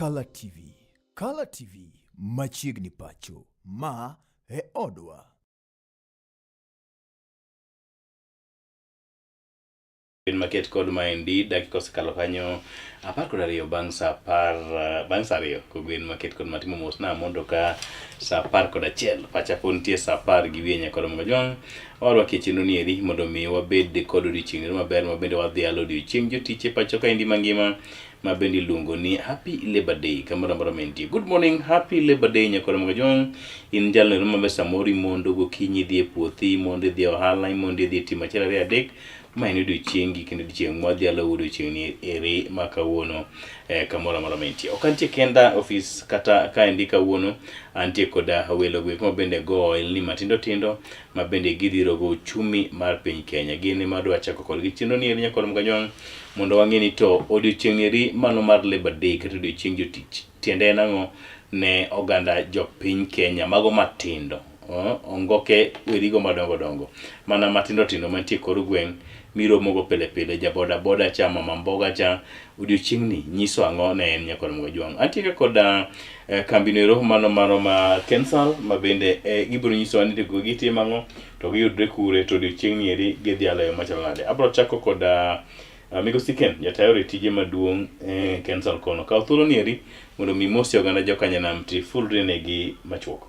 Kala TV. Kala TV machiegni pacho. Ma e odwa. Piny maket kod maendi dakika osekalo kanyo 12 bang' saa apar bang' saa ariyo kogwen maket kod matimo mos na mondo ka saa 11 pacha pod nitie saa apar gi wiye nyaka romo gajwang' warwaki e chenro ni eri mondo mi wabed kod odiochieng' maber ma bende wadhialo odiochieng' jotich e pacho kaendi mangima ma bende iluongo ni Happy Labor Day kamoro amora ma entie. Good morning, Happy Labor Day nyakoro Magajwang'. In jalno ero mabe samoro imondo gokinyi idhi e puothi, imondo idhi e ohala, imondo idhi e timo achiel ariyo adek. Ma en odiochiengi kendo odiochieng' mwadhialo odiochieng' ni eri ma kawuono kamoro amora ma entie. Ok antie kenda ofis kata kaendi kawuono, antie koda welo go eko ma bende go ohelni matindo tindo ma bende gidhirogo uchumi mar piny Kenya. Gin ema adwa chako kodgi chenro ni eri nyakoro Magajwang' mondo wang'e ni to odiochieng' eri mano mar Labor Day kata odiochieng' jotich tiende en ang'o ne oganda jopiny Kenya mago matindo ongoke werigo madongo dongo mana matindo tindo mantie kor gweng' miromogo pile pile ja boda boda cha mama mboga cha odiochieng'ni nyiso ang'o ne en nyakor Mgajwang'. Antie koda kambino ero mano mano ma Kensal ma bende gibiro nyisowa ni to gitimo ang'o to giyudre kure to odiochieng'ni eri gidhialo e yo machalo nade. Abiro chako koda Migosi Ken, jatayo e tije maduong' e Kensal kono. Kaw thuolo ni eri mondo mi imosi oganda jokanyanam to ifulri negi machuok.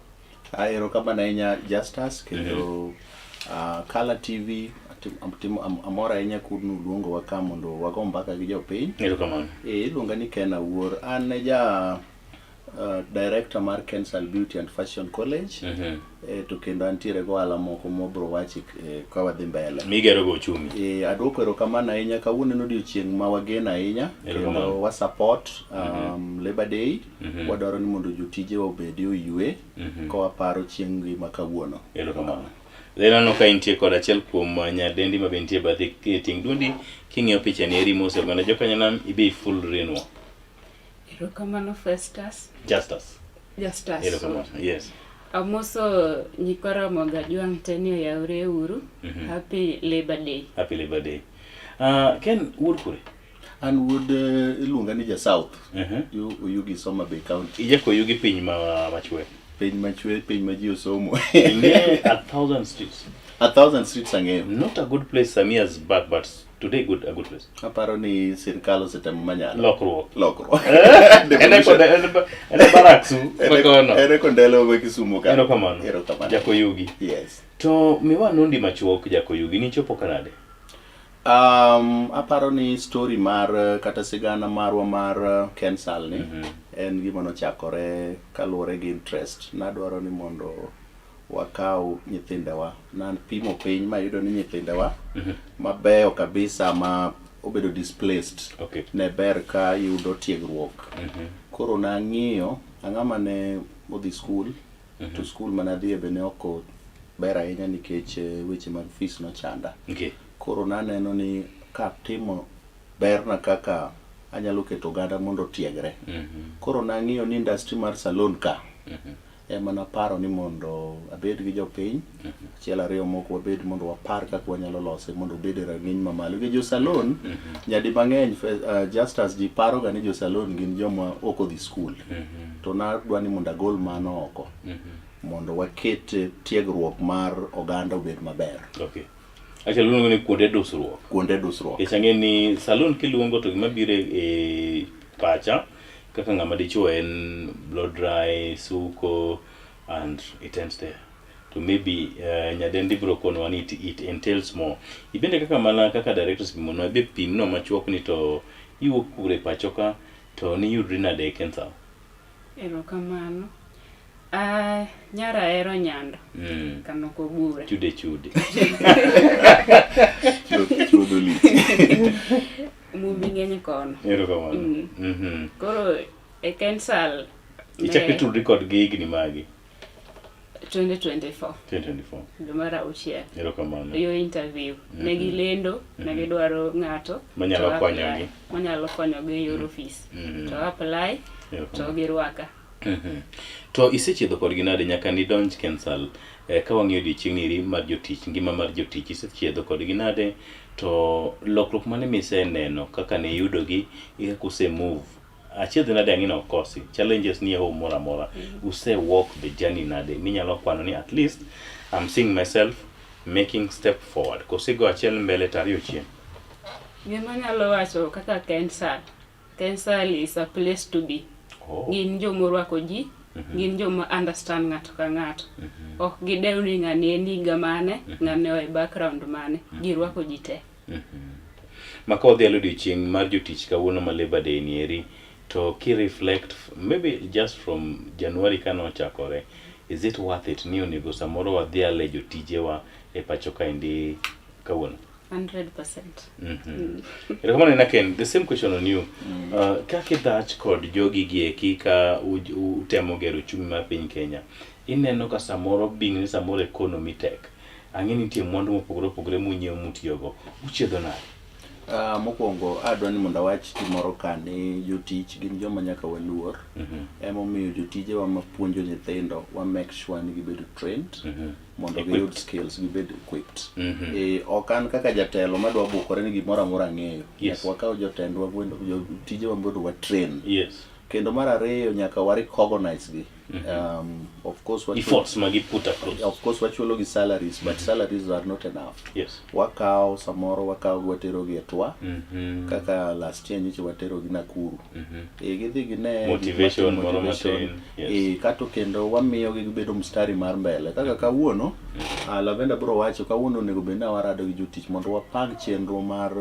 Erokamano ahinya Justus kendo Kala TV amor ahinya kudnu luongowa ka mondo wago mbaka gi jopiny. Erokamano. Iluonga ni Ken Awuor. An e ja director mar Kensal Beauty and Fashion College. To kendo antiere go ohala moko mwabro wacho ka wadhi mbele. Migero go uchumi. Aduoko erokamano ahinya kawuono en odiochieng' ma wageno ahinya kendo wa support Labor Day. Wadwaro ni mondo jotijewa obedi oyue ka waparo chieng' gi ma kawuono. Erokamano. Then aneno ka intie kod achiel kuom nyadendi ma be nitie bathi ting' duondi king'iyo picha ni eri mos oganda jokanyanam ibe ifulrinwa. Erokamano Festus. Justus. Justus. Erokamano. Yes. Amoso nyikwa Ramogi Ajwang' te ni oyawre uru. Happy Labor Day. Happy Labor Day. Ken wuod kure? An wuod iluonga ni ja South. Oyugi Soma Bay County. Ijako Oyugi piny ma machwe. Piny machwe, piny ma ji osomo. Ing'e a thousand streets. A thousand streets ang'eyo. Not a good place some years back but today good a good place. Aparo ni sirkal osetemo manyalo. Lokruok. Lokruok. Ene barracks makono. Ene kondelo ma Kisumu ka. Erokamano. Erokamano. Jakoyugi. Yes. To miwa nondi machuok Jakoyugi nichopo kanade? Aparo ni story mar kata sigana marwa mar Kensal ni en gima nochakore kaluwore gi interest. Nadwaro ni mondo wakaw nyithindewa. Napimo piny mayudo ni nyithindewa mabeyo kabisa ma obedo displaced ne ber ka yudo tiegruok. Koro nang'iyo ang'ama ne odhi skul to skul mane adhiye be ne ok ber ahinya nikech weche mag fees nochanda. Koro naneno ni katimo berna kaka anyalo keto oganda mondo otiegre. Koro nang'iyo ni industry mar salon ka ema naparo ni mondo abed gi jopiny achiel ariyo moko wabed mondo wapar kaka wanyalo lose mondo obed e rang'iny mamalo. Nikech jo salon nyadi mang'eny just as ji paroga ni jo salon gin joma ok odhi skul. To nadwa ni mondo agol mano oko mondo waket tiegruok mar oganda obed maber. Okay. Acha luongo ni kuonde dusruok. Kuonde dusruok. Nikech ang'e ni salon kiluongo to gima biro e pacha kaka ng'ama dichuo en blow dry, suko and it ends there. To maybe nyadendi biro konowa ni it entails more. Ibende kaka mana kaka directors pimonwa ibe pimnwa machuok ni to iwuok kure pacho ka to niyudri nade e Kensal? Erokamano. Nyara ahero nyando. Kanoko bura. Chude chude. Chuodho lich. Mumbi ng'eny kono. Erokamano. Koro e Kensal Ichako itudri kodgi higni magi? 2024. 2024. Dwe mar auchiel. Erokamano. Yo interview. Ne gilendo, ne gidwaro ng'ato manyalo konyogi. Manyalo konyogi e yor ofis. To apply to girwaka. To isechiedho kodgi nade nyaka nidonj Kensal? Ka wang'iyo odiochieng' eri mar jotich, ngima mar jotich, isechiedho kodgi nade? To lokruok mane miseneno kaka ne iyudogi e kaka use move Achiedh nade ang'ino ok kosi. Challenges nie home moro amora. Use walk the journey nade minyalo kwano ni at least I'm seeing myself making step forward. Kosigo achiel mbele to ariyo chien. Gima anyalo wacho kaka Kensal, Kensal is a place to be. Oh. Gin joma orwako ji, gin joma understand ng'ato ka ng'ato. Ok gidew ni ng'ani en higa mane, ng'ani oa e background mane. Girwako ji te. Ma ka wadhi odiochieng' mar jotich kawuono ma Labor Day ni eri, to ki reflect maybe just from January kane ochakore, is it worth it ni onego samoro wadhiale jotijewa e pacho kaendi kawuono? 100%. Erokamano ahinya Ken, the same question on you. Kaka idhach kod jogi gieki ka utemo gero uchumi mar piny Kenya, ineno ka samoro being ni samoro economy tek, ang'e ni nitie mwandu mopogore opogore munyiewo mutiyogo, uchiedho nade? Mokwongo adwa ni mondo awach gimoro ka ni jotich gin joma nyaka waluor. Emomiyo jotijewa mapuonjo nyithindo wa make sure ni gibedo trained mondo giyud skills gibed equipped. Ok an kaka jatelo madwa bukore ni gimoro amora ang'eyo. Nyaka wakaw jotendwa jotijewa mondo wa train. Kendo mar ariyo nyaka wa recognize gi. Of course Efforts ma gi put across. Of course wachulo gi salaries but salaries are not enough. Wakawo samoro wakawo gi watero gi e tour kaka last year nyocha watero gi Nakuru. Gidhi gine Motivation moro motivation. matin, yes. Kato kendo wamiyo gi gibedo mstari mar mbele kaka kawuono Lavenda biro wacho kawuono onego bed ni warado gi jotich mondo wapang chenro mar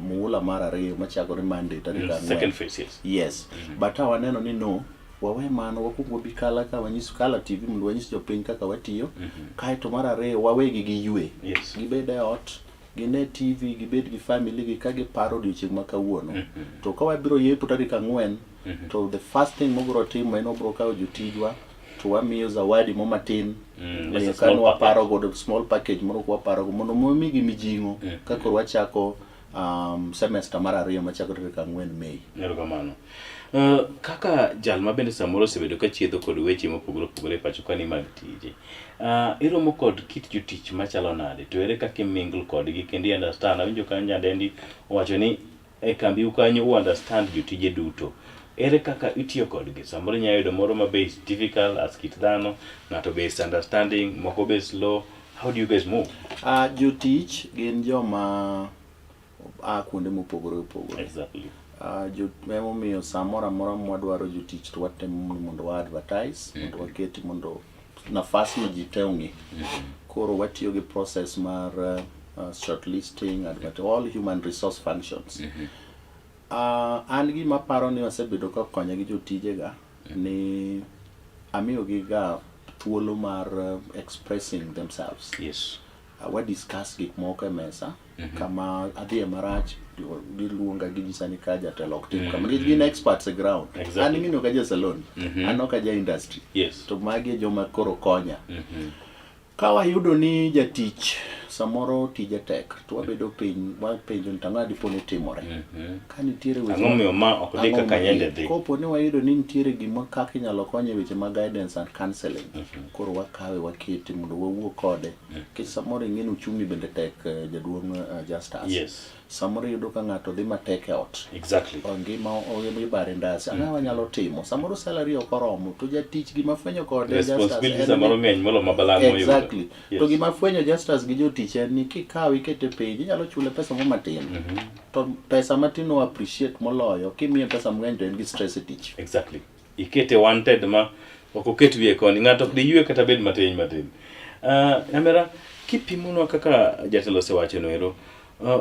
muula mar ariyo machakore Monday tarik ang'wen. Second phase, yes. Yes. But ka waneno ni no, wawe mano wakuong wabi Kala ka wanyis Kala TV mondo wanyis jopiny kaka watiyo. Kaeto mar ariyo wawegi giywe. Gibed e ot, gine TV, gibed gi family gi ka giparo odiochieng' ma kawuono. To ka wabiro yepo tarik ang'wen, to the first thing mobiro timo en wabiro kawo jotijwa to wamiyo zawadi mo matin. Just a small Kane waparo package. godo small package moro waparo go mondo wamigi mijing'o ka koro wachako semester mar ariyo machako tarik ang'wen Mei. Erokamano. Kaka jal ma bende samoro osebedo ka chiedho kod weche mopogore opogore e pacho ka ni mag tije. Iromo kod kit jotich machalo nade to ere kaka imingle kodgi kendo i understand awinjo ka nyadendi owacho ni e kambiu kanyo u understand jotije duto. Ere kaka itiyo kodgi? Samoro inyalo yudo moro ma be is difficult as kit dhano, ng'ato be is understanding, moko be slow. How do you guys move? Jotich gin joma a kuonde mopogore opogore. Emomiyo samoro amora mwadwaro jotich to watemo ni mondo wa advertise, mondo waketi mondo nafas no ji te ong'e. Koro watiyo gi process mar shortlisting, advert, all human resource functions. An gima aparo ni wasebedo ka konya gi jotijega ni amiyogi ga thuolo mar expressing themselves. Wa discuss gik moko e mesa kama adhiye marach giluonga ginyisa ni ka jatelo ok tim kama nikech gin experts e ground. An ing'eni ok aja salon, an ok aja industry. To magi e joma koro konya. Ka wayudo ni jatich samoro tije tek to wabedo piny wapenjo ni tang'o dipo ni timore. Ka nitiere weche Ang'o momiyo ma ok dhi Ang'o kaka momiyo? yande dhi? Kopo ni wayudo ni nitiere gima kaka inyalo konye e weche mag guidance and counseling, koro wakawe wakete mondo wawuo kode. Nikech samoro ing'e ni uchumi bende tek jaduong' Justus. Samoro iyudo ka ng'ato dhi matek e ot. Ngima ibare ndasi. Ang'o wanyalo timo? Samoro salary ok oromo to jatich gima fwenyo kode Justus Responsibility en samoro ni ng'eny molo ma balang' moyudo. Exactly. To gima fwenyo Justus gi jotich en ni kikawe ikete piny inyalo chule pesa mo matin. To pesa matin o appreciate moloyo kimiye pesa mang'eny to en gi stress e tich. Exactly. Ikete wanted ma ok oket wiye koni ng'ato ok diyue kata bed matin matin. Nyamera kipimonwa kaka jatelo osewacho noero,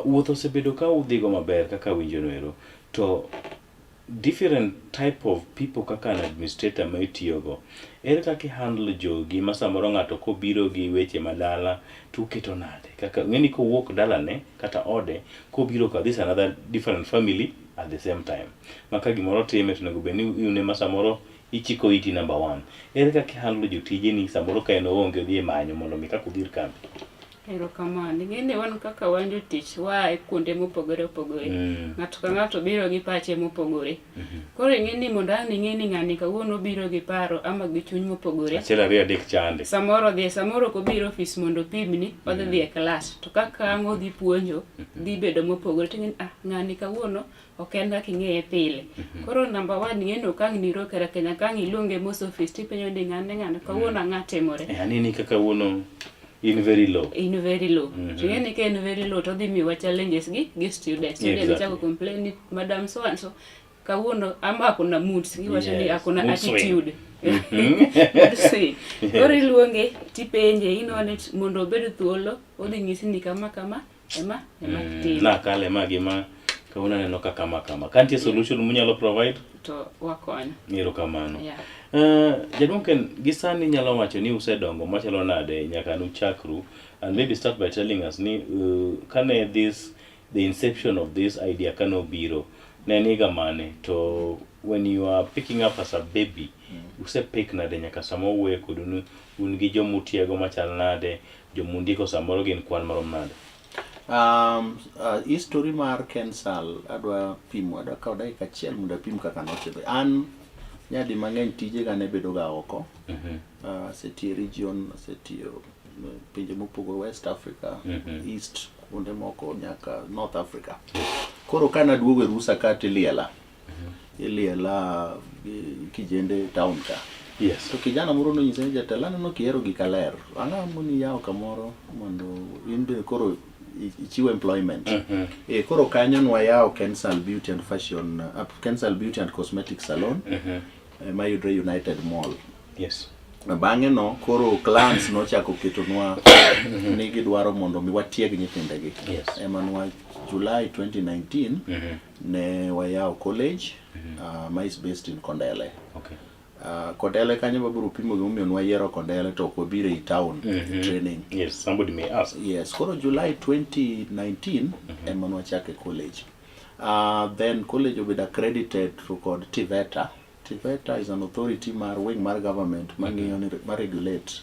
wuoth osebedo ka udhigo maber kaka winjo noero to different type of people kaka an administrator ma itiyogo ere kaka i handle jogi ma samoro ng'ato kobiro gi weche madala to uketo nade kaka ng'eni kowuok dalane kata ode kobiro ka this another different family at the same time ma ka gimoro time to onego bed ni in ema samoro ichiko iti number one ere kaka i handle jotijeni samoro ka en oonge odhi e manyo mondo mi kaka udhir kambi? Erokamano. Ing'e ni wan kaka wan jotich waa e kuonde mopogore opogore. Ng'ato ka ng'ato biro gi pache mopogore. Koro ing'e ni mondo ang' ing'e ni ng'ani kawuono obiro gi paro ama gi chuny mopogore. Achiel ariyo adek chande. Samoro odhi samoro ok obiro ofis mondo opimni, odhi dhi e klas. To kaka ang' odhi puonjo, dhi bedo mopogore. Ting'e ni ah, ng'ani kawuono ok en kaka ing'eye pile. Koro number one ing'e ni ok ang' niro kara Kenya ka ang' iluonge mos ofis tipenjo ni ng'ane ng'ane kawuono ang'a timore. Eh, aneni kaka kawuono in very low. In very low. To ing'e ni ka en very low to odhi miyowa challenges gi students. Students Exactly. chako complain ni madam so and so kawuono ama akona moods giwacho ni Yes, akona mood swing. attitude. Mood swing. Koro iluonge tipenje inone mondo obed thuolo odhi nyisi ni kama kama ema ema timo Nakale ma gima kawuono aneno ka kama kama. Ka nitie solution munyalo provide, to wakonyo. erokamano. Yeah. Jaduong' Ken, gi sani inyalo wacho ni usedongo machalo nade nyaka nuchakru and maybe start by telling us ni kane this the inception of this idea kane obiro ne en higa mane to when you are picking up as a baby usepick nade nyaka sama uwuoyo kodu ni un gi jomutiego machal nade jomundiko samoro gin kwan marom nade? History mar Kensal adwa pimo, adwa kawo dakika achiel mondo apim kaka notimre. An nyadi mang'eny tijega ne bedo ga oko. Asetiyo e region, asetiyo pinje mopogore West Africa, East, kuonde moko nyaka North Africa. Koro ka naduogo e rusa ka tiliela. Iliela kijende town ka. Yes. To kijana moro nonyisa ni jatelo aneno kihero gik aler. Ang'o moni yawo kamoro mondo in be koro ichiw employment. E koro kanyo nwayawo Kensal Beauty and Fashion, Kensal Beauty and Cosmetic Salon mayudre United Mall. Yes. Bang'e no koro clans nochako ketonwa ni gidwaro mondo mi watieg nyithindegi. Yes. Ema nwa July 2019 ne wayawo college ma is based in Kondele. Okay. Kondele kanyo wabiro pimo gimomiyo nwayiero Kondele to ok wabiro ei town training. Yes, somebody may ask. Yes, koro July 2019 ema nwachake college. Then college obedo accredited to kod TVETA. TVETA is an authority mar wing mar government mang'iyo ni ma regulate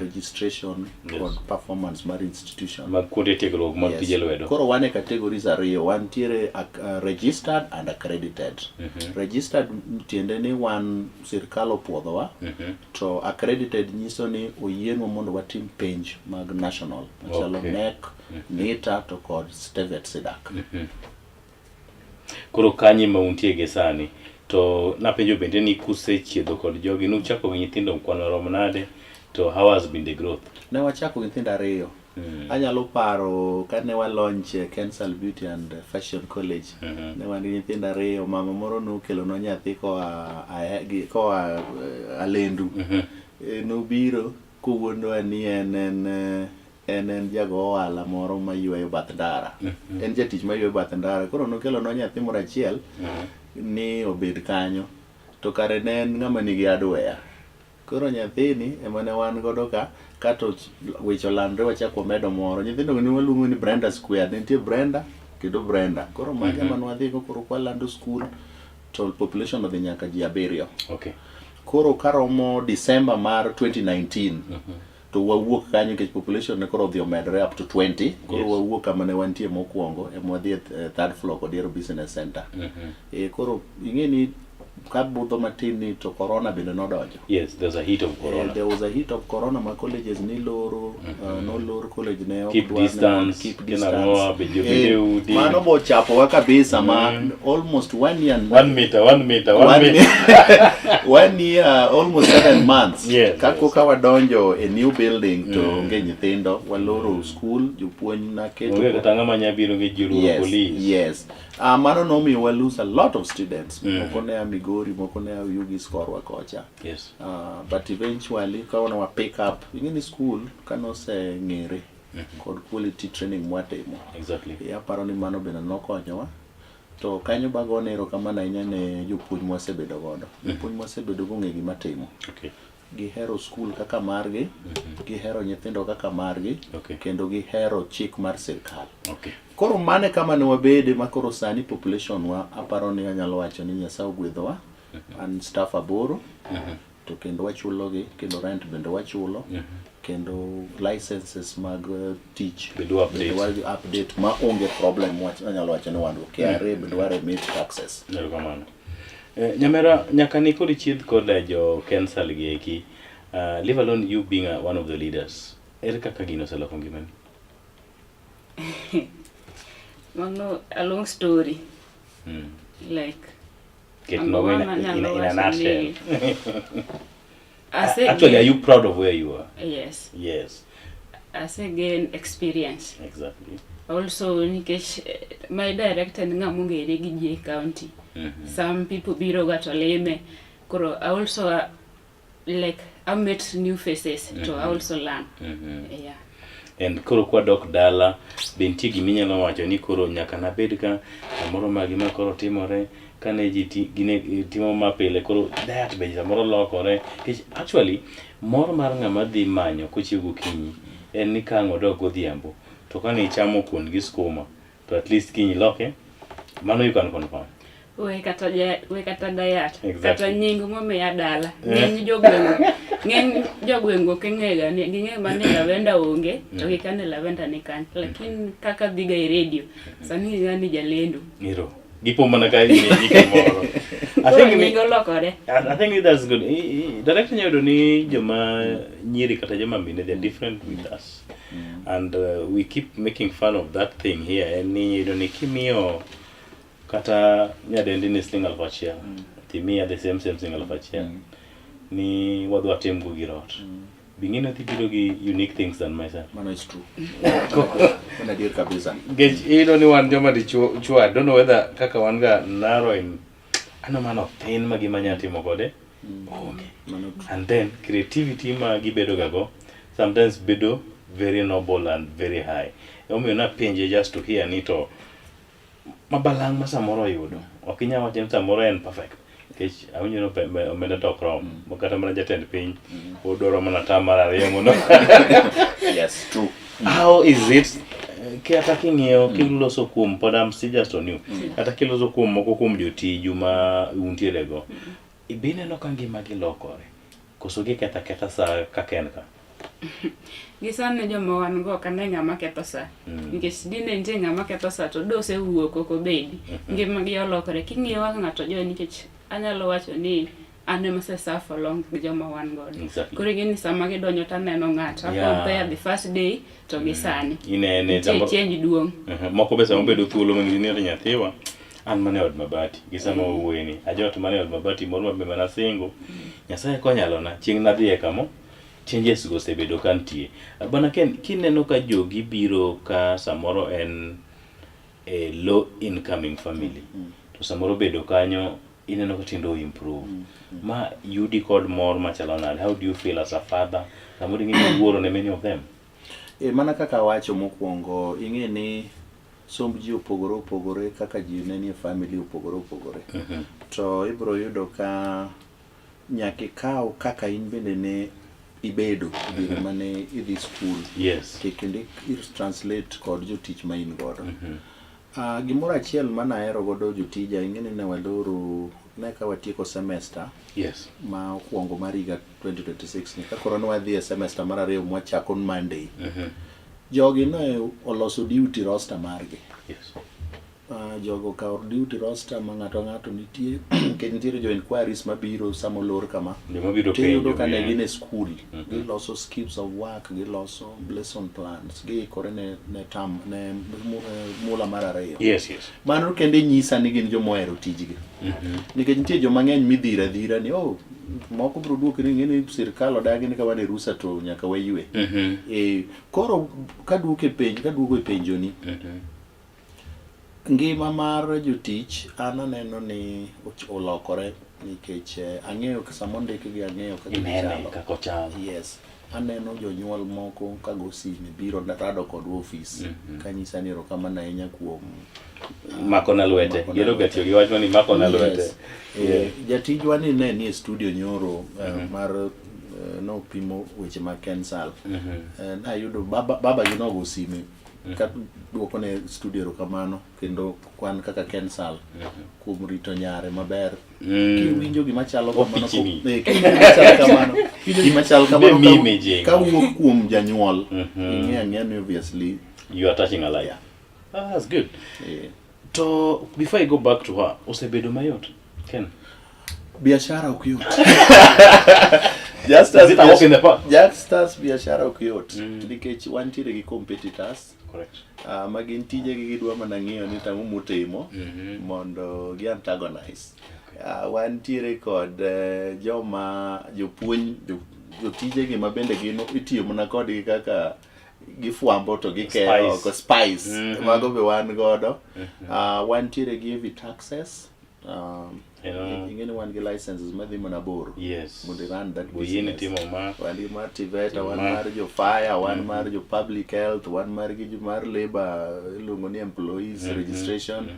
registration kod performance mar institution. Mag kuonde tiegruok mag Yes. tije lwedo. Koro wan e categories ariyo, wantiere registered and accredited. Registered tiende ni wan sirkal opuodhowa, to accredited nyiso ni oyienwa mondo watim penj mag national machalo Okay. KNEC, NITA to kod TVET SIDAC. Koro kanye ma untie gi sani to napenjo bende ni kusechiedho kod jogi nuchako gi nyithindo kwan marom nade to how has been the growth? Ne wachako gi nyithindo ariyo. Anyalo paro kane wa launch Kensal Beauty and Fashion College. Ne wan gi nyithindo ariyo, mama moro nokelonwa nyathi koa Alendu. Nobiro kowuondowa ni en jago ohala moro mayweyo bath ndara. En jatich mayweyo bath ndara. Koro nokelonwa nyathi moro achiel ni obed kanyo. To kare ne en ng'ama nigi hardware. Koro nyathini ema ne wan godo ka kato weche olandre wachako wamedo moro. Nyithindo go ne waluongo ni Brenda Square. Ne nitie Brenda kendo Brenda. Koro magi ema ne wadhigo koro kwalando school to population odhi nyaka ji 7. Okay. Koro karomo December mar 2019 to wawuok kanyo nikech population ne koro odhi omedore up to 20. Koro Yes. wawuok kama ne wantie mokwongo ema wadhi e third floor Kodiero Business Center. Koro ing'e ni ka budho matin ni to corona bende nodonjo. Yes, there's a heat of corona. There was a heat of corona ma colleges niloro, nolor college ne ok Keep dwar ni distance, keep kina distance. ngoa, be jo udi. Mano bochapowa kabisa ma almost 1 year 1 meter, 1 meter, 1 1 meter. 1 year, almost 7 months. Yes, Ka yes. koka wadonjo e new building to onge nyithindo, waloro school, jopuonj naketo. Onge kata ng'ama nya biro gi ji luoro Yes, police. yes. Mano nomiyo wa lose a lot of students. Moko ne a Migori, moko ne a Oyugis korwa kocha. Yes. But eventually ka wan wa pick up, ing'e ni school kanoseng'ere kod quality training mwatimo. Exactly. Aparo ni mano bende nokonyowa. To kanyo bagone erokamano ahinya ne jopuonj mwasebedo godo. Jopuonj mwasebedo go ong'e gima timo. Okay. Gihero school kaka margi, gihero nyithindo kaka margi, Okay. kendo gihero chik mar sirkal. Okay. Koro mane kama ne wabede ma koro sani population wa aparo ni anyalo wacho ni Nyasaye ogwedhowa. An staff 8. To kendo wachulogi, kendo rent bende wachulo, kendo licenses mag tich Bende wa update. bende wa update ma onge problem wanyalo wacho ni wan go. KRA bende wa remit taxes. Erokamano. Nyamera, nyaka ni kod ichiedh koda jo Kensal gi eki, leave alone you being one of the leaders. Ere kaka gino oseloko ngimani? Mano a long story. Like Ket number nogo one, in anyalo a wacho nutshell. ni ase Actually, are gain- you proud of where you are? Yes. Yes, Ase gain experience. exactly. Also nikech my director en ng'ama ong'ere gi ji e county. Some people biro ga to lime. Koro I also like I met new faces to I also learn. Yeah. And koro kwadok dala, be nitie gima inyalo wacho ni koro nyaka nabed ka samoro ma gima koro timore kane ji gine timo ma pile koro diet be samoro lokore. Nikech actually mor mar ng'ama dhi manyo kochiew gokinyi en ni ka ang' odok godhiambo to kane ichamo kuon gi skuma to at least kiny iloke, mano you can confirm. We kata ja, we kata diet. Exactly. Kata nying momiya dala. Ng'eny jogweng' ng'eny jogweng' ok ing'ega ni ging'e mana ni Lavenda onge to gikane Lavenda ni kanye. Lakini kaka dhiga e radio sani ging'e ni jalendo. Ero. Gipo mana ka ineni kamoro. I Koro think ni, nying olokore. I think that's good. Director nyalo yudo ni joma nyiri kata joma mine, they're different with us. And we keep making fun of that thing here. En ni yudo ni kimiyo kata nyadendi ni siling 1000, timiya the same siling 1000, ni wadwa tim go gir ot. Bing'e ni biro gi unique things than myself. Mano is true. Mano adier kabisa. Nikech iyudo ni wan joma dichuo, chuo, I don't know whether kaka wan ga narrow in ano mano thin ma gima nya timo kode onge. Mano true. And then creativity ma gibedo ga go sometimes bedo very noble and very high. Emomiyo napenje just to hear ni to mabalang' ma samoro oyudo ok inyal wacho ni samoro en perfect nikech awinjo ni omenda to ok rom ma kata mana jatend piny odwaro mana tam mar ariyo mondo Yes, true. How is it kata king'iyo kiloso kuom pod I'm still just on you kata kiloso kuom moko kuom jotiju ma untiere go be ineno ka ngima gi lokore koso giketho aketha sa kaka en ka? Gi sani joma wan go ok ane ng'ama ketho sa. Nikech dine nitie ng'ama ketho sa to dosewuok ok obedi. Ngima gi olokore. King'iyo kaka ng'ato join nikech anyalo wacho ni an ema ase serve for long gi joma wan godo. Exactly. Koro ing'e ni sama gidonjo to aneno ng'ato. A compare the first day to gi sani. Inene Nitie change duong'. Moko be sama obedo thuolo mang'isi ni nyathiwa an mana e od mabati gi sama wawuoyeni ajot mana e od mabati moro mabe mana singo Nyasaye konyalona chieng' nadhiye kamo changes go osebedo ka nitie. Bwana Ken, kineno ka jogi biro ka samoro en a low incoming family to samoro bedo kanyo ineno ka tindo improve ma yudi kod mor machalo nade? How do you feel as a father? Samoro ing'e ni wuoro ne many of them. Mana kaka awacho mokwongo, ing'e ni somb ji opogore opogore kaka ji ne nie family opogore opogore. To ibiro yudo ka nyaka ikaw kaka in bende ne ibedo diere mane idhi skul. Yes. Kendo i translate kod jotich ma in godo. Gimoro achiel mane ahero godo jotija, ing'e ni ne waloro ne ka watieko semester Yes. ma okwongo mar higa 2026 ni ka koro ne wadhi e semester mar ariyo mwachako Monday. Jogi ne oloso duty roster margi. Yes. Jogo okawo duty roster ma ng'ato ng'ato nitie nikech nitiere jo inquiries mabiro sama olor kama. Joma biro Tiyudo penjo, ka ne yeah. gin e school, giloso schemes of work, giloso lesson plans, giikore ne term, ne mula mar ariyo. Yes, yes. Mano kende nyisa ni gin joma ohero tijgi. Nikech nitie joma ng'eny midhiro adhira ni oh, moko biro duoki ni ing'e ni sirkal odagi ni ka wan e rusa to nyaka waywe. Koro kaduogo e penj, kaduogo e penjoni, ngima mar jotich an aneno ni olokore nikech ang'eyo sama ondikgi ang'eyo kaka Inene gichalo. kaka ochalo. Yes. Aneno jonyuol moko ka go sime biro rado kodwa ofis kanyisa ni erokamano ahinya kuom mako na lwete. Mako na Gihero ga lwete. tiyo gi wach ni mako na lwete. Yes. Jatijwa ni ne nie studio nyoro mar nopimo weche mag Kensal. Nayudo baba gi nogo sime. Ka duoko ne studio erokamano kendo kwan kaka Kensal kuom rito nyare maber. Kiwinjo gima chalo kamano, Opichni. kiwinjo gima chalo kamano, kiwinjo gima chalo kamano Be mimi jingo. kawuok kuom janyuol, ing'eyo ang'eya ni obviously You are touching a life. Ah, that's good. To before I go back to her, osebedo mayot. Ken. Biashara ok yot. Just as Is it a walk in the park? Just as biashara ok yot nikech wantiere gi competitors Correct. Ma gin tijegi gidwa mana ng'iyo ni tang'o mutimo mondo gi antagonize. Wantiere kod joma jopuonj jotijegi ma bende gin itiyo mana kodgi kaka gifwambo to gikeyo Spice. oko spice. Mago be wan godo. Wantiere gi heavy taxes. Ing'e ni wan gi licenses madhi mana boro mondo i run that Boyieni business. timo ma. Wan gi mar TVETA, wan Ma. mar jo fire, wan mar jo public health, wan mar gi mar labor iluongo ni employees registration.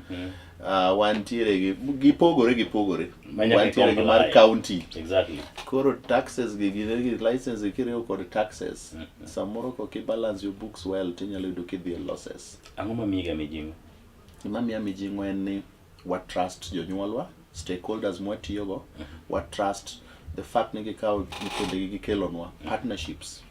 Wantiere gi gipogore gipogore. Ma nyaka Wantiere gi mar i-comply. county. Exactly. Koro taxes gi gi license gi kiriwo kod taxes. Samoro kok i balance your books well tinyalo yudo kidhi e losses. Ang'o mamiyi ga mijing'o? Gima miya mijing'o en ni wa trust jonyuolwa, stakeholders mwatiyogo, wa trust the fact ni gikawo nyithindgi gikelonwa partnerships.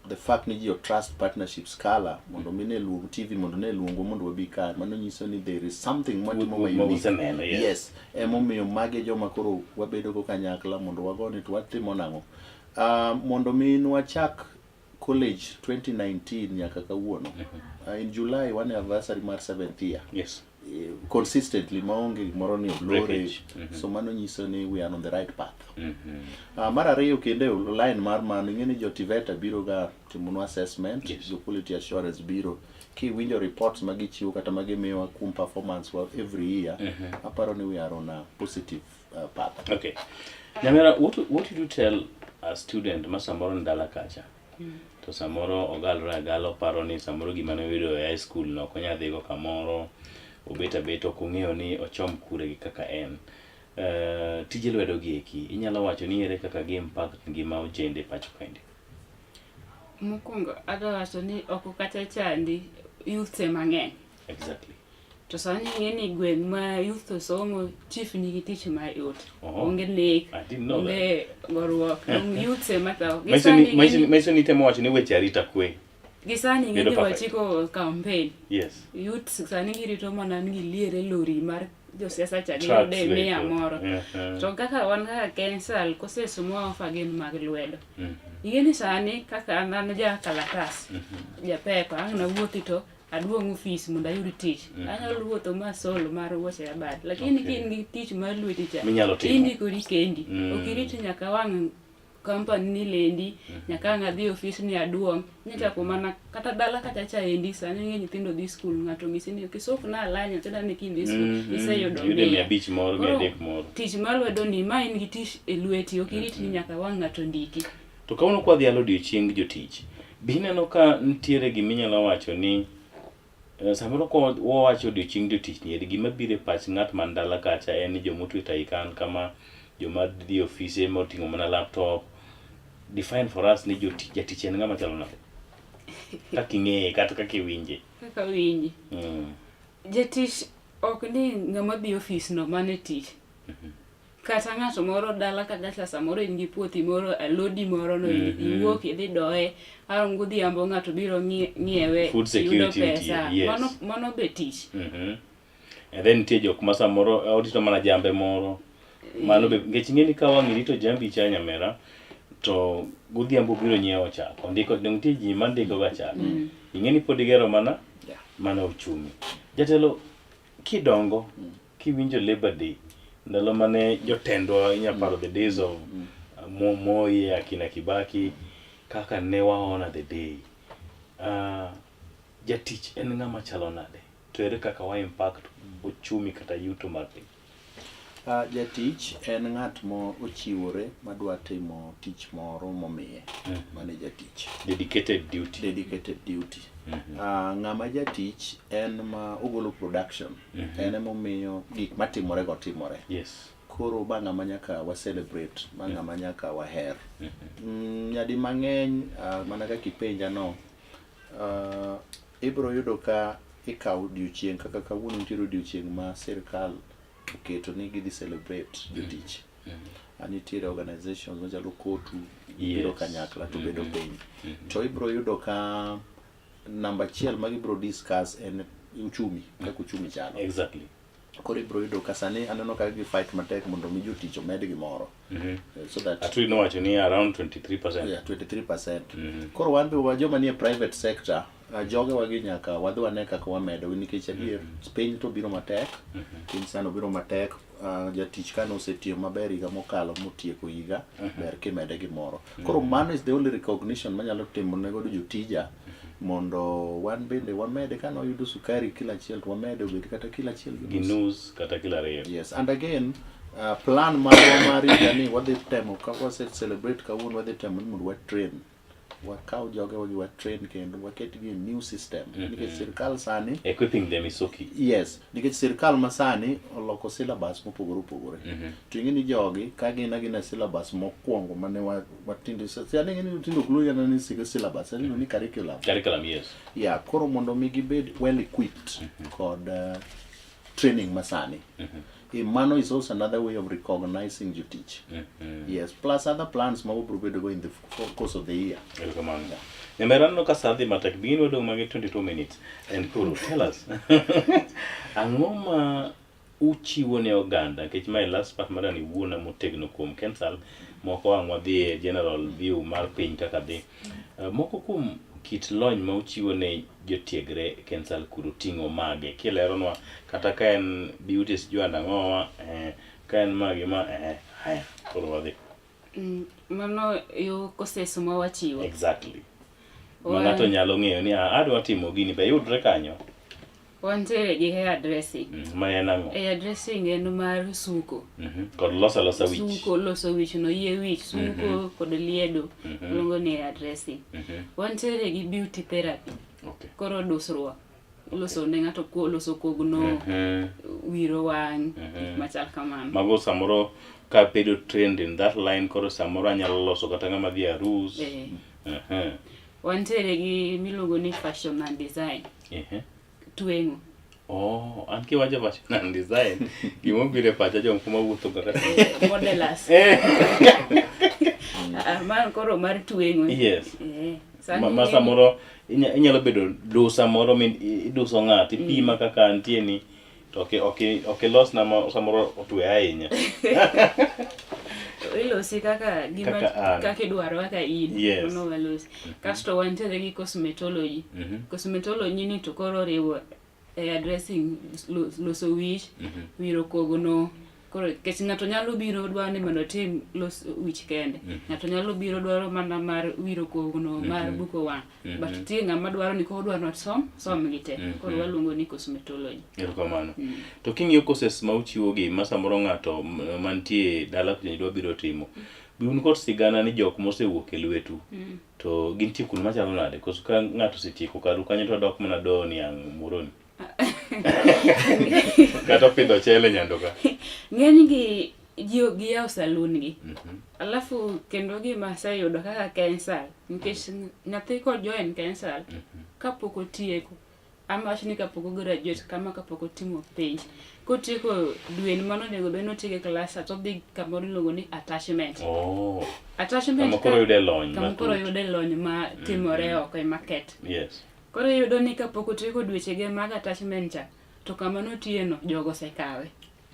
The fact ni ji trust partnerships kala mondo mi ne luong TV mondo ne luongwa mondo wabi ka mano nyiso ni there is something mwatimo ma unique. Useneno, yes. Yes, emomiyo magi e joma koro wabedo go kanyakla mondo wagone to watimo nang'o. Mondo mi nwachak college 2019 nyaka kawuono. In July wan e anniversary mar 7th year. Consistently maonge gimoro ni olore. Breakage. So mano nyiso ni we are on the right path. Mar ariyo kendo e line mar mano ing'e ni jo TVETA biro ga timonwa assessment, jo quality assurance biro. Kiwinjo reports ma gichiwo kata ma gimiyowa kuom performance wa every year, aparo ni we are on a positive path. Okay. Nyamera, what would you tell a student ma samoro ni dala kacha? To samoro ogalore agala oparo ni samoro gima ne oyudo e high school no ok onyal dhigo kamoro, obet abeta ok ong'eyo ni ochom kure gi kaka en. Tije lwedo gi eki, inyalo wacho ni ere kaka gi impact ngima ojende pacho kaendi? Mokwongo adwa wacho ni oko kata chandi youth ema ng'eny. Exactly. To sani ing'e ni gweng' ma youth osomo, chief nigi tich mayot. Oho. Onge nek, I didn't know onge goruok, onge youth ema tho. Gi Manyiso sani ni, ing'e ni- manyiso ni itemo wacho ni weche arita kwe. gi sani ing'e Bedo ni perfect. wachiko campaign. Youth sani girito mana ni giliere lori mar josiasa cha Trucks giyude mia go eko. moro. To kaka wan kaka Kensal kosesomo waofa gin mag lwedo. Ing'e ni sani kaka an an ja kalatas, ja pepa, ang' nawuothi to aduong' ofis mondo ayud tich. Anyalo wuotho ma sol mar wuoche abad. Lakini ka in gi tich mar lweti cha, Minyalo timo. indikori kendi. Ok irit nyaka wang' company ni lendi, nyaka ang' adhi ofis ni aduong'. Inyachako mana kata dala kata cha endi sani ing'e nyithindo dhi skul, ng'ato onyisi ni okisok na alany nyathina ni kidhi skul, iseyudo Iyude mia. 500 moro, Koro 300 moro. Tich mar lwedo ni ma in gi tich e lweti, ok irit ni nyaka wang' ng'ato ndiki. To kawuono kwa dhialo odiochieng jotich, be ineno ka nitiere gima inyalo wacho ni samoro kwa wawacho odiochieng jotich ni eri gima biro e pach ng'at man dala kacha en ni joma otwe tai kan kama, joma dhi e ofise moting'o mana laptop. Define for us ni jotich, jatich en ng'ama chalo nade? Kaka ing'eye kata kaka iwinje. Kaka winje. Jatich ok ni ng'ama dhi ofis no mane tich. Kata ng'ato moro dala ka dala samoro in gi puothi moro, alodi moro no iwuok idhi doye, ang' godhiambo ng'ato biro ng'iewe, Food iyudo security nitie, pesa. yes. Mano be tich. And then nitie jok ma samoro orito mana jambe moro. Mano be nikech ing'e ni ka wang' irito jambi cha nyamera to godhiambo biro nyiewo chak. Ondiko dong nitie ji mandiko ga chak. Ing'e ni pod igero mana mana uchumi. Jatelo kidongo kiwinjo Labor Day ndalo mane jotendwa inya paro the days of Moi akina Kibaki kaka ne waona the day. Jatich en ng'ama chalo nade? To ere kaka wa impact uchumi kata yuto mar piny? Jatich en ng'at mo ochiwore madwa timo tich moro momiye. Mano e jatich. Dedicated duty. Dedicated duty. Ng'ama jatich en ma ogolo production. En emomiyo gik matimore go timore. Koro ma ng'ama nyaka wa celebrate, ma ng'ama nyaka waher. Nyadi mang'eny, mana kaka ipenja no, Ibiro yudo ka ikawo odiochieng' kaka kawuono nitiere odiochieng' ma sirkal oketo ni gidhi celebrate jotich. Nitiere organizations machalo COTU biro kanyakla to bedo piny. To ibiro yudo ka namba achiel ma gibiro discuss en uchumi, kaka uchumi chalo. Koro ibiro yudo ka sani aneno ka gi fight matek mondo mi jotich omed gimoro. So that Atwoli nowacho ni around 23%. Yeah, 23%. Koro wan be wa joma nie private sector, jogewa gi nyaka wadhi wane kaka wamedo nikech adier piny to biro matek. Piny sani obiro matek. Jatich kane osetiyo maber higa mokalo motieko higa, ber kimede gimoro. Koro mano is the only recognition manyalo timo ne godo jotija mondo wan bende wamede kane wayudo sukari kilo achiel to wamede obed kata kilo achiel gi Gi nus. nus kata kilo ariyo. Yes, and again, plan marwa mar higa ni wadhi temo ka wase celebrate kawuono, wadhi temo ni mondo wa train, wakaw jogewa gi wa train kendo waketgi e new system nikech sirkal sani Equipping them is so key. Yes, nikech sirkal masani oloko syllabus mopogore opogore. To ing'e ni jogi ka gin agina syllabus mokwongo mane watinde sani, ing'e ni tinde ok luongi kata ni syllabus, sani iluongo ni curriculum. Curriculum, yes. Yeah, koro mondo mi gibed well equipped kod training masani. Mano is also another way of recognizing jotich. Yes, plus other plans ma wabiro bedo go in the course of the year. Erokamano. Nyamera, aneno ka sa dhi matek, bing'e wadong' magi 22 minutes. And koro, tell us, ang'o ma uchiwo ne oganda nikech mae last part mar ni wuona motegno kuom Kensal moko ang' wadhi e general view mar piny kaka dhi. Moko kuom kit lony ma uchiwo ne jotiegre Kensal kuro ting'o mage kileronwa kata ka en beauty sijui and ang'owa ka en magi ma haya koro wadhi. Mano yo courses ma wachiwo. Exactly. Ma ng'ato nyalo ng'eyo ni "Ah, adwa timo gini be yudre kanyo." Wantiere gi hair dressing. Ma en ang'o? Hair dressing en mar suko. Kod loso alosa wich. Suko, loso wich no, yie wich, suko kod liedo. Luongo ni hair dressing. Wantiere gi beauty therapy. Koro dusruok. Loso ne ng'ato loso kogno, wiro wang', gik machal kamano. Mago samoro ka bedo trained in that line, koro samoro anyalo loso kata ng'ama dhi e arus. Wantiere gi miluongo ni fashion and design. Tweng'o. Oh, an kiwacho fashion and design, gimobiro e pacha jomoko mawuotho kaka Modelers. Ah, mano koro mar tweng'o. Sani Ma samoro inyalo bedo dusa moro mi iduso ng'ato, ipima kaka antie ni to ok ilosna ma samoro otwe ahinya. Ilosi kaka gima Kaka an. Kaka idwaro, kaka in. Mano walosi. Kasto wantiere gi cosmetology. Cosmetology ni to koro riwo hair dressing, loso wich, wiro kogno. Koro nikech ng'ato nyalo biro dwaro ni mondo otim los wich kende. Ng'ato nyalo biro dwaro mana mar wiro kogno, mar buko wang'. But nitie ng'ama dwaro ni koro odwaro ni osom, som gi te. Koro waluongo ni cosmetology. Erokamano. To king'iyo courses ma uchiwo gi, ma samoro ng'ato mantie dala kucha dwa biro timo, be un kod sigana ni jok mosewuok e lwetu to gintie kuonde machalo nade? Koso ka ng'ato osetieko karu kanyo to odok mana doyo niang' Muhoroni? Kata opidho chele Nyando ka. Ng'eny gi ji giyawo saloon gi. Alafu kendo gima aseyudo kaka Kensal, nikech nyathi ko join Kensal, kapok otieko, ama wach ni kapok o graduate kama kapok otimo penj, kotieko dwe mano onego bed ni otieko e class to odhi kamoro iluongo ni attachment. Attachment Kama koro yude lony kama koro matut. yude lony ma timore oko e market. Koro iyudo ni kapok otieko dwechege mag attachment cha, to kama notiye no jogo osekawe.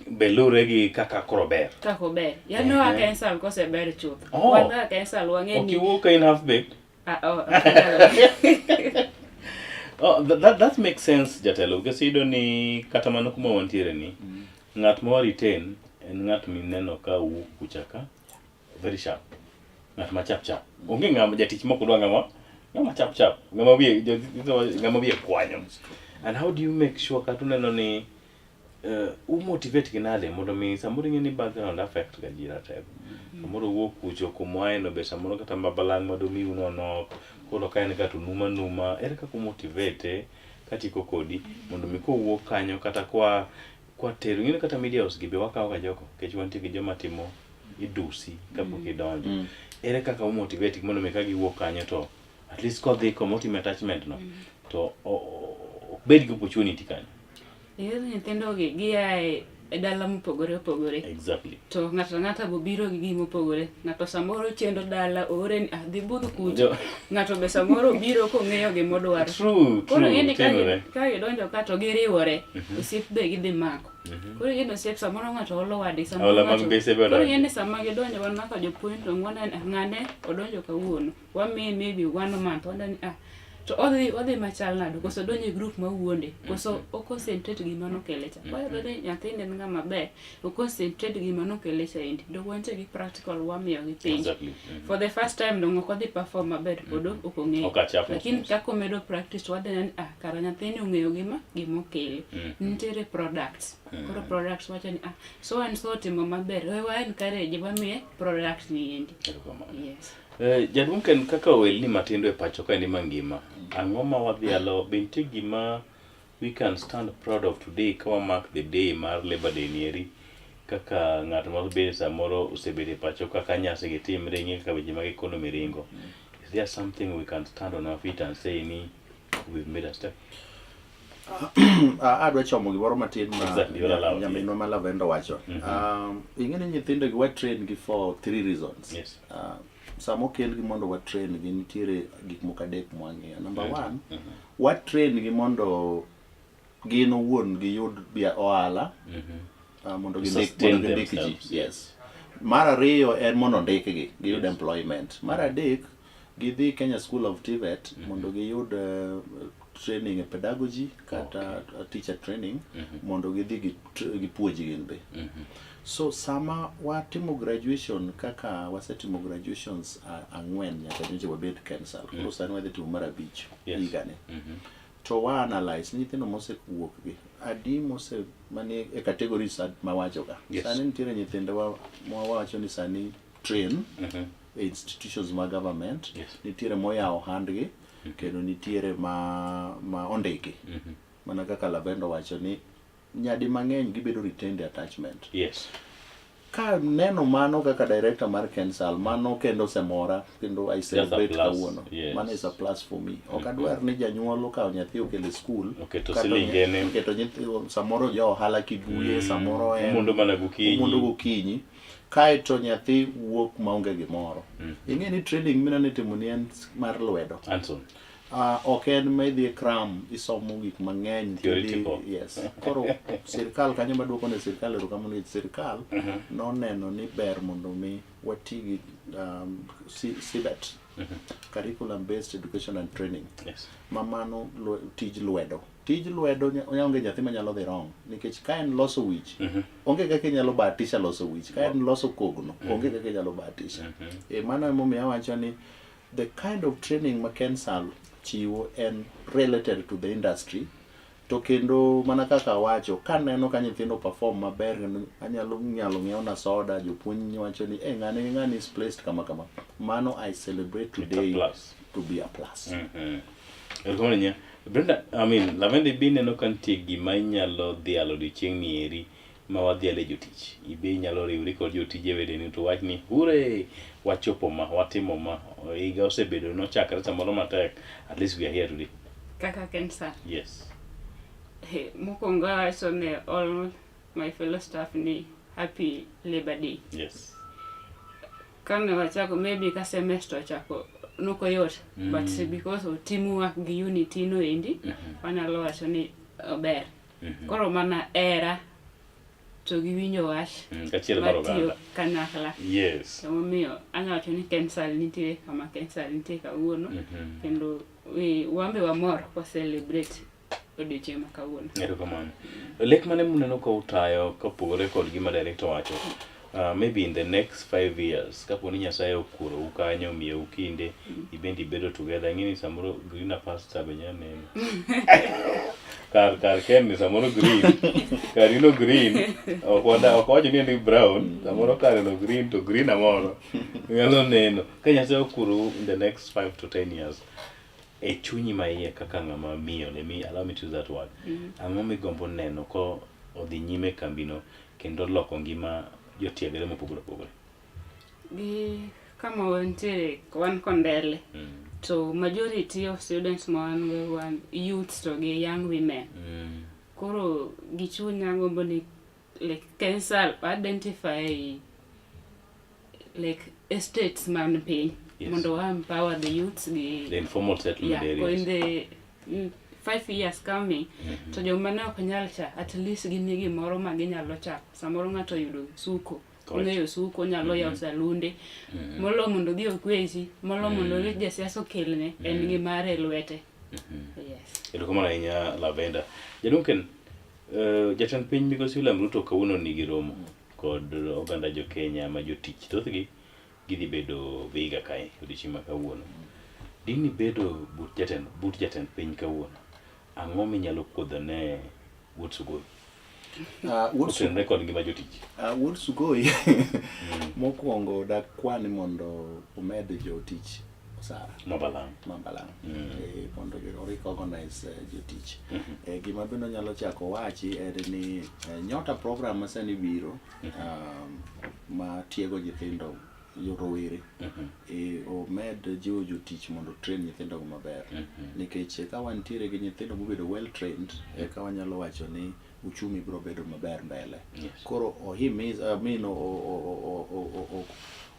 Be lure gi kaka koro ber. Kaka ober. Yaani oa Kensal koseber chuth. Wan kaka Kensal wang'e Ok ni iwuok ka in half baked. Ah, oh, ok anyal. Oh, that makes sense, jatelo. Because iyudo ni kata mano kuma wantiere ni, ng'at ma wa retain en ng'at mineno ka wuok kucha ka, very sharp. Ng'at ma chap chap. Onge ng'ama jatich mok dwa ng'ama chap chap. Ng'ama wiye, ng'ama wiye kwanyo. And how do you make sure kata uneno ni umotivate gi nade mondo mi samoro ing'e ni background affect ga ji ratego. Samoro wuok kucho kuma no be samoro kata mabalang' madomiu no nok, koro ka en ga to numa numa, ere kaka umotivate katieko kodi mondo mi kowuok kanyo kata kwa tero, ing'e ni kata media house gi be wakawo ga jogo, nikech wantie gi joma timo idusi kapok idonjo. Ere kaka umotivate gi mondo mi ka giwuok kanyo to at least kodhi kuma otime attachment no, To ok bed gi opportunity kanyo. Ing'e ni nyithindo gi gia e dala mopogore opogore. Exactly. To ng'ato ang'ata bo biro gi gima opogore. Ng'ato samoro chendo dala oore ni ah, dhi budh kucho. Ng'ato be samoro biro kong'eyo gima odwaro. True, Koro true, ing'e ni ka timore. ka gidonjo ka to giriwore, osiep be gidhi mako. Koro ing'e ni osiep samoro ng'ato olo wadgi, samoro Hola mag ng'ato- mbese be Koro odonjo. ing'e ni sama gidonjo wan kaka jopuonj to waneno ni ah, ng'ane odonjo kawuono. Wamiye maybe one month, waneno ni ah, to odhi machal nade, koso odonjo e group mawuonde, koso o concentrate gima nokele cha. Wayudo ni nyathini en ng'ama ber, o concentrate gima nokele cha endi. Dong wantie gi practical wamiyogi penj. Exactly. For the first time dong ok odhi perform maber pod ok ong'eyo. Ok achap mos Lakini mos. kaka omedo practice to wadhi neno ni ah, kara nyathini ong'eyo gima okele. Nitiere products. Koro products wacho ni ah, so and so otimo maber, we wa encourage wamiye product ni endi. Erokamano. Yes. Jaduong' Ken, kaka ohelni matindo e pacho kaendi mangima, ang'o ma wadhialo, be nitie gima we can stand proud of today ka wa mark the day mar Labor Day nieri kaka ng'at ma bende samoro osebedo e pacho kaka nyasi gi timre, ing'e kaka weche mag economy ringo. Is there something we can stand on our feet and say ni we've made a step? Adwa chomo gimoro matin ma Exactly, you're allowed, nyaminwa ma Lavenda wacho. Ing'e ni nyithindo gi wa train gi for three reasons. Yes. Sama okel gi mondo wa train gi nitiere gik moko adek mwang'iyo. Number one, wa train gi mondo gin owuon giyud ohala, mondo Sustain mondo gindik ji. themselves. Yes. Mar ariyo en mondo ondikgi, giyud employment. Mar adek, gidhi Kenya School of TVET mondo giyud training e pedagogy kata teacher training mondo gidhi gipuonj gin be. So sama watimo graduation kaka wasetimo graduations ang'wen nyaka nyocha wabed KENSAL. Koro sani wadhi timo mar abich higani. To wa analyze nyithindo mosewuok gi adi mose manie e categories mawacho ka. Sani nitiere nyithindowa mawacho ni sani train e institutions ma government, nitiere moyawo handgi kendo nitiere ma ondiki. Mana kaka Lavenda wacho ni nyadi mang'eny gibedo retained attachment. Yes. Ka neno mano kaka director mar KENSAL, mano kendo osemora kendo I celebrate kawuono. Yes. Mano is a plus for me. Ok adwar ni janyuol okawo nyathi okelo e school, Oketo silingene. oketo nyathi samoro ja ohala Kibuye, samoro en Omondo mana gokinyi. Omondo gokinyi. Kaeto nyathi wuok maonge gimoro. Ing'e ni training mineno itimo ni en mar lwedo. Anson. Ok en ma idhi e cram, isomo gik mang'eny. Theoretical. Yes. Koro sirkal kanyo maduoko ne sirkal erokamano nikech sirkal noneno ni ber mondo mi wati gi CBET, Curriculum Based Education and Training. Yes. Ma mano tij lwedo. Tij lwedo onge nyathi manyalo dhi wrong nikech ka en loso wich, onge kaka inyalo bahatisha loso wich. Ka en loso kogno, onge kaka inyalo bahatisha. Mano emomiyo awacho ni the kind of training ma KENSAL chiwo en related to the industry. To kendo mana kaka awacho, kaneno ka nyithindo perform maber, kendo anyalo nyalo ng'iewo na soda, jopuonj wacho ni, hey, ng'ani gi ng'ani is placed kama kama. Mano I celebrate It's a today plus. to be a plus. Erokamano nya. Brenda, I mean, Lavenda ibi neno ka nitie gima inyalo dhialo odiochieng' ni eri ma wadhiale jotich. Ibe inyalo riwri kod jotije wedeni to wach ni hure, wachopo ma, watimo ma. Higa osebedo nochakre samoro matek. At least we are here today. Kaka KENSAL. Yes. Hey, mokwongo awacho ne all my fellow staff ni happy Labor Day. Yes. Kane wachako maybe ka semester ochako nokoyot, but because of teamwork gi unity no endi, wanyalo wacho ni ober. Koro mana era to gi winjo wach Kachiel mar matiyo oganda. kanyakla. Yes. Emomiyo anyalo wacho ni KENSAL nitie kama KENSAL nitie kawuono. Kendo wan be wamor kwa celebrate odiochieng' ma kawuono. Erokamano. Lek mane muneno ka utayo kopogore kod gima director wacho? Maybe in the next 5 years, kapo ni Nyasaye okurou kanyo, omiyou kinde, ibendi ibedo together, ing'e ni samoro greener pasture be nyalo neno. Kar Ken ni samoro green, kar ino green, ok wacho ni en brown, samoro kare no green to green amoro. Nyalo neno. Ka Nyasaye okurou in the next 5 to 10 years, e chunyi ma iye kaka ng'ama miyo, let me, allow me to use that word. Ang'o migombo neno ko odhi nyime e kambino kendo loko ngima jotiegre mopogore opogore? Gi kama wantiere, wan Kondele. To majority of students ma wan go wan youths to gi young women. Koro gi chunya agombo ni like Kensal identify like estates man piny mondo wa empower the youths gi The informal settlement yeah, areas. in the 5 years coming, to joma ne ok nyal cha, at least gin gi gimoro ma ginyalo chako. Samoro ng'ato oyudo suko, ong'eyo suko, onyalo yawo salunde molo mondo odhi okwechi, molo mondo orit jasiasa okelne, en gi mare e lwete. Yes. Erokamano ahinya, Lavenda. Jaduong' Ken, jatend piny migosi William Ruto kawuono nigi romo kod oganda jo Kenya ma jotich, thothgi gidhi bedo Vihiga kae odiochieng' ma kawuono. Dini bedo but jatend piny kawuono. Ang'o minyalo kuodho ne Wuod Sugoi? Wuod Otenore kod ngima jotich. Wuod Sugoi, mokwongo dakwa ni mondo omed jotich osara. Mabalang'. Mabalang'. Mondo o recognize jotich. Gima bende onyalo chako wachi en ni Nyota program ma sani biro, ma tiego nyithindo rowere, omed jiwo jotich mondo train nyithindo go maber, nikech ka wantiere gi nyithindo mobedo well trained, eka wanyalo wacho ni uchumi biro bedo maber mbele. Koro ohimiz, I mean,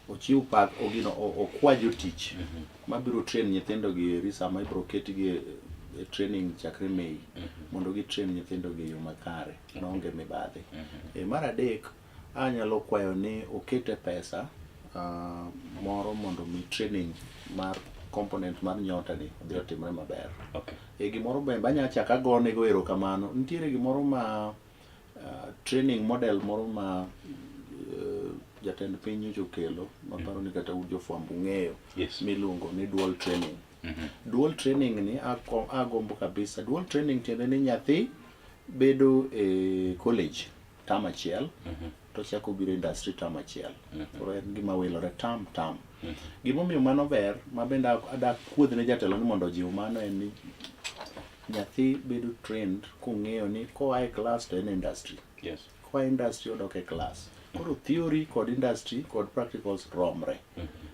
ochiw pak ogino okwa jotich mabiro train nyithindo gi eri sama ibiro ketgi e training chakre May, mondo gi train nyithindo gi e yo makare maonge mibadhi. Mar adek, anyalo kwayo ni okete pesa moro mondo mi training mar component mar Nyota ni odhi otimre maber. Gimoro bende anya chako agonego erokamano. Nitiere gimoro ma training model moro ma jatend piny nyocha okelo, maparo ni kata un jofwambo ung'eyo, miluongo ni dual training. Dual training ni agombo kabisa. Dual training tiende ni nyathi bedo e college term achiel, to chako biro industry term achiel. Koro en gima wilore term term. Gimomiyo mano ber, ma bende adak kuodh ne jatelo ni mondo ojiw mano, en ni nyathi bedo trained kong'eyo ni koa e class to en e industry. Koa e industry odok e class. Koro theory kod industry kod practicals romre.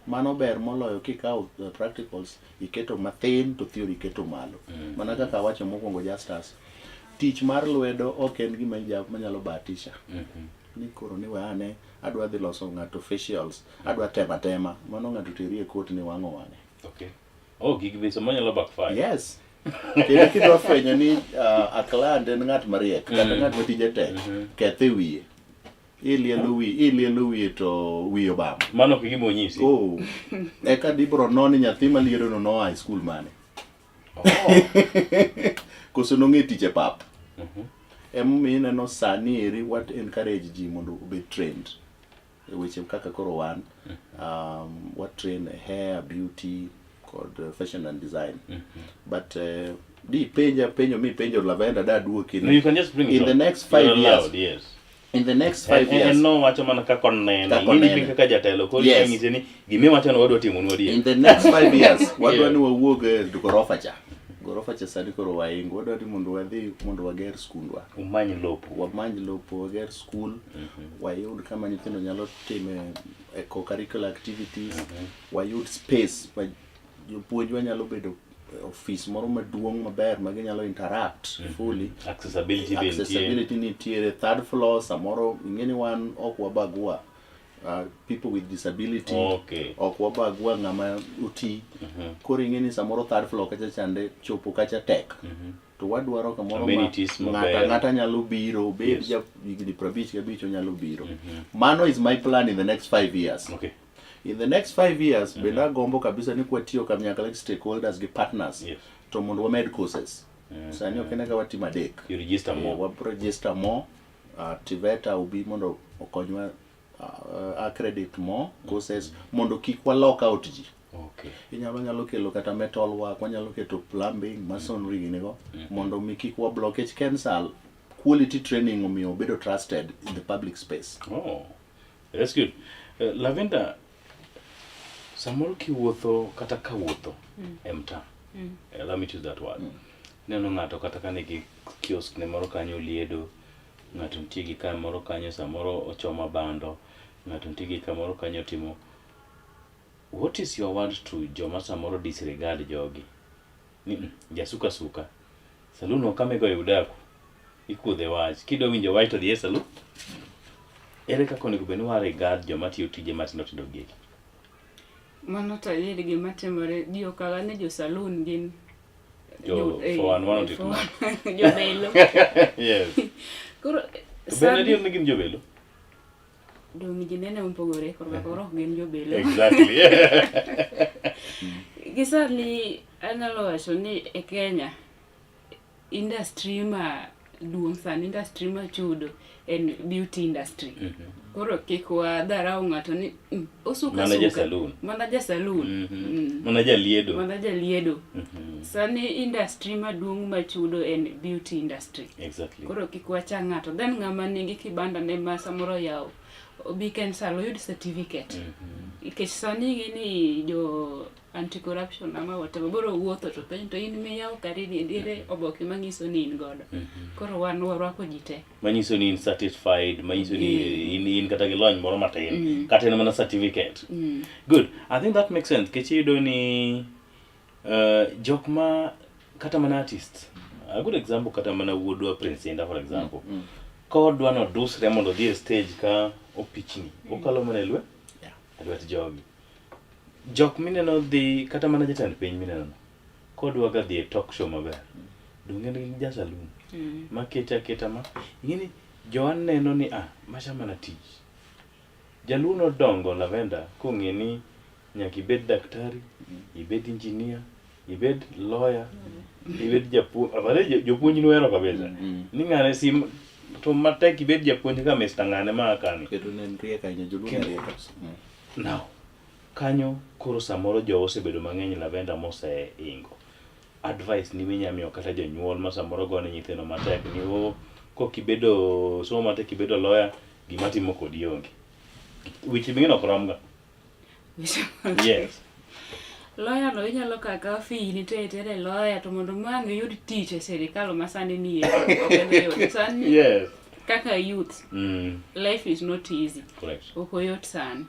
Mano ber moloyo kikawo practicals iketo mathin to theory iketo malo. Mana kaka awacho mokwongo, Justus, tich mar lwedo ok en gima manyalo bahatisha. Ni koro ni we ane adwa dhi loso ng'ato facials, adwa tema tema, mano ng'ato teri e court ni wang'o wang'e. Okay. Oh, gigi be samoro nyalo backfire. Yes. Kendo kidwa fwenyo ni a client en ng'at mariek kata ng'at ma tije tek, kethe wiye. Ilielo wiye to wiye obam. Mano ok gima onyisi. Oh. Eka dibro non ni nyathi maliero no noa e skul mane. Koso nong'e tich e pap. Emomiyo ineno sani eri wat encourage ji mondo obed trained e weche kaka koro wan wa train e hair, beauty kod fashion and design. But di penja penjo mi penjo Lavenda da duoki No, you can just bring it in the up. next 5 You're years. allowed, yes. In the next 5 En years. en nowacho mana kaka oneno. Kaka Ing'e ni oneno. kaka jatelo koro inyise ni gimiwacho no wadwa timonu adier. In the next 5 years wadwa ni wawuog e gorofa cha. Gorofa cha sani koro waingo. Wadwa ni mondo wadhi mondo wager skundwa. Umany lopo. Wamany lopo, wager skul, wayud kama nyithindo nyalo time e co-curricular activities, wayud space ma jopuonjwa nyalo bedo e ofis moro maduong' maber ma ginyalo interact fully. Accessibility be nitie. Accessibility nitiere, third floor samoro ing'e ni wan ok wabagua people with disability, ok wabagua ng'ama oti. Koro ing'e ni samoro third floor kacha chande chopo kacha tek, to wadwaro kamoro ma Amenities ng'ata maber. Ng'ata nyalo biro obed ja higni 55 onyalo biro. Mano is my plan in the next 5 years. In the next 5 years bende agombo kabisa ni kwatiyo kanyakla gi stakeholders gi partners to mondo wamed courses. Sani ok en ka watimo adek. You register more. Wa register more. TVETA obi mondo okonywa accredit more courses mondo kik wa lock out ji. Inyalo nyalo kelo kata metal work, wanyalo keto plumbing, masonry ginigo mondo mi kik wa blockage. Kensal quality training omiyo obedo trusted in the public space. Oh, that's good. Lavenda, samoro kiwuotho kata ka wuotho e mtaa, allow me to use that word. Neno ng'ato kata ka nigi kiosk ne moro kanyo liedo, ng'ato nitie gi kamoro kanyo samoro ochoma bando, ng'ato nitie gi kamoro kanyo timo. What is your word to joma samoro disregard jogi? Ni jasuka suka. Saloon ok kama igoye udaku. Ikudhe wach. Kidwa winjo wach to dhi e saloon. Ere kaka onego bed ni wa regard joma tiyo tije matindo tindo gi eki? Mano to adier gima timore, ji okawa ni jo saloon gin Jo 411 otit ma. Jobelo. Yes. Koro To bende adier ni gin jobelo? Dong' ji nene mopogore, koro koro ok gin jobelo. Exactly. Gi sani anyalo wacho ni e Kenya industry ma duong' sani, industry ma chudo en beauty industry. Koro kik wadharau ng'ato ni osuka Mana suka. ja saloon. Mana ja saloon. Mana jaliedo. Mana jaliedo. Sani industry maduong' machudo en beauty industry. Koro kik wacha ng'ato. Then ng'ama nigi kibanda ne ma samoro oyawo, obi Kensal oyud certificate. Nikech sani ing'e ni jo anti-corruption ama whatever biro wuotho to penjo to in miyawo kari ni ere oboke manyiso ni in godo. Koro wan warwako ji te. Manyiso ni in satisfied, manyiso ni in kata gi lony moro matin, kata en mana certificate. Good. I think that makes sense. Nikech iyudo ni jok ma kata mana artist. A good example kata mana wuodwa Prince Indah for example. Kodwa nodusre mondo odhi e stage ka opichni, okalo mana e lwet lwet jogi. Jok mineno dhi kata mana jatend piny mineno no, kodwa ga dhi e talk show maber. Donge en gi ja saloon makete aketa ma ing'e ni jowa neno ni macha mana tich. Jaluo nodongo Lavender kong'e ni nyaka ibed daktari, ibed engineer, ibed lawyer, ibed japuonj. Apare jopuonj nohero kabisa. Ni ng'ane sim to matek ibed japuonj ka Mr. Ng'ane ma kani. Kendo ne en riek ahinya, joluo ne riek kabisa. Now, kanyo koro samoro jowa osebedo mang'eny Lavender moseingo. Advice ni minya miyo kata jonyuol ma samoro gone nyithindo matek ni o kok ibedo somo matek ibedo lawyer gima timo kodi onge. Weche ming'e ok romga. Yes. Lawyer no inyalo kaka fee ni to itere lawyer to mondo mang iyud tich e sirikal ma sani nie ok en yot. Sani Yes. kaka youth life is not easy. Correct. Ok oyot sani.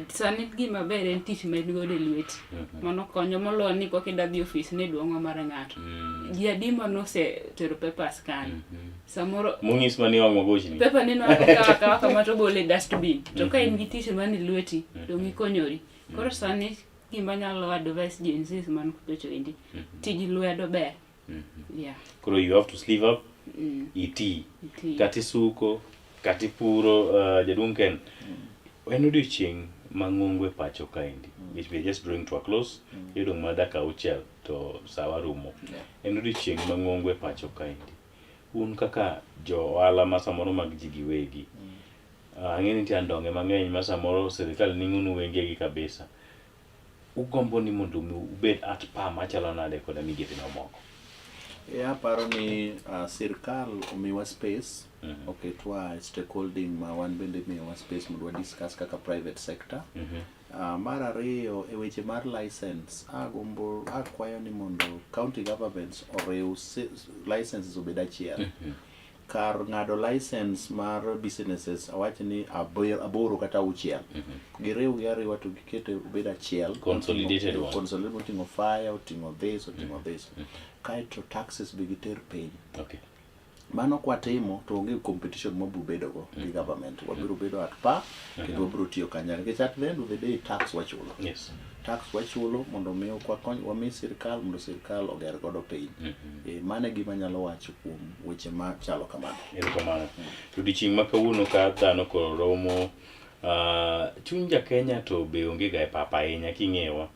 Sani gima ber en tich ma in godo e lweti. Mano konyo moloyo ni kok idwa dhi ofis ni duong'o mar ng'ato. Ji adi manosetero papers kanyo. Samoro Mong'is mani wang' wagochni. paper ni nwang'o kawa akawa kama to obole e dustbin. To ka in gi tich mani lweti, dong' ikonyori. Koro sani gima anyalo advise Gen Zs man kuchocho endi, tij lwedo ber. Yeah. Koro you have to sleeve up, iti. Iti. Kata isuko, kata ipuro, jaduong' Ken. En odiochieng' mang'ongo e pacho kaendi. Which we are just drawing to a close. Iyudo mana dakika auchiel to sawa rumo. En odiochieng' mang'ongo e pacho kaendi. Un kaka jo ohala ma samoro mag ji giwegi. Ang'e ni nitie andong'e mang'eny ma samoro sirikal ning'onu wengegi kabisa. Ugombo ni mondo mi ubed at par machalo nade koda migepe mamoko? Aparo ni sirkal omiwa space, oketwa e stakeholding ma wan bende imiyowa space mondo wa discuss kaka private sector. Mar ariyo, e weche mar license, agombo akwayo ni mondo county governments oriw licenses obed achiel. Kar ng'ado license mar businesses awach ni aboro kata auchiel. Giriw gi ariwa to gikete obed achiel. Consolidated one. Consolidated oting'o fire, oting'o this, oting'o this. Kaeto taxes be giter piny. Mano kwatimo to onge competition mwabiro bedo go gi government. Wabiro bedo at par kendo wabiro tiyo kanyakla. Nikech at the end of the day tax wachulo. Tax wachulo mondo mi wakony, wami sirkal mondo sirkal oger godo piny. Mano e gima anyalo wacho kuom weche machalo kamano. Erokamano. Odiochieng' ma kawuono ka dhano koro romo, chuny ja Kenya to be onge ga e pap ahinya king'ewa.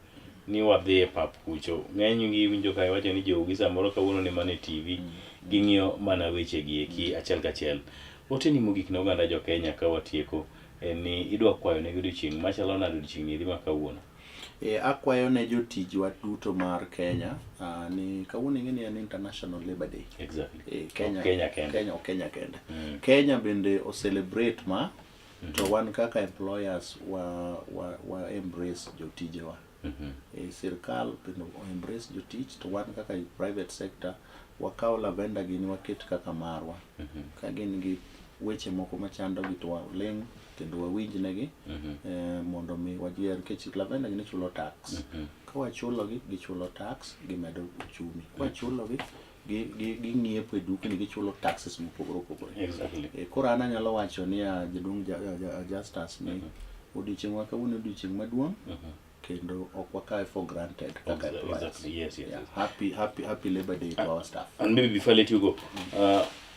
Ni wadhi e pap kucho. Ng'eny gi winjo ka iwacho ni jogi samoro kawuono ni mana e TV, ging'iyo mana weche gi eki achiel kachiel. Oteni mogik ne oganda jo Kenya ka watieko en ni idwa kwayo ne odiochieng' machalo nade odiochieng' ni ma kawuono? Akwayo ne jotijwa duto mar Kenya ni kawuono ing'e ni en International Labour Day. Kenya, Kenya kende. Kenya, ok Kenya kende. Kenya bende o celebrate ma to wan kaka employers wa embrace jotijewa. Sirkal bende o embrace jotich to wan kaka private sector wakaw Lavender gini waket kaka marwa. Ka gin gi weche moko machandogi to waling' kendo wawinjnegi mondo mi wajier nikech Lavenda gini chulo tax. Ka wachulogi, gichulo tax, gimedo uchumi. Ka wachulogi, ging'iepo e dukni, gichulo taxes mopogore opogore. Koro an anyalo wacho niya, jaduong' Justus ni odiochieng' ma kawuono odiochieng' maduong' kendo ok wakawe for granted kaka employers. Exactly. Yes. Yeah. Happy Labor Day to our staff. And maybe before I let you go,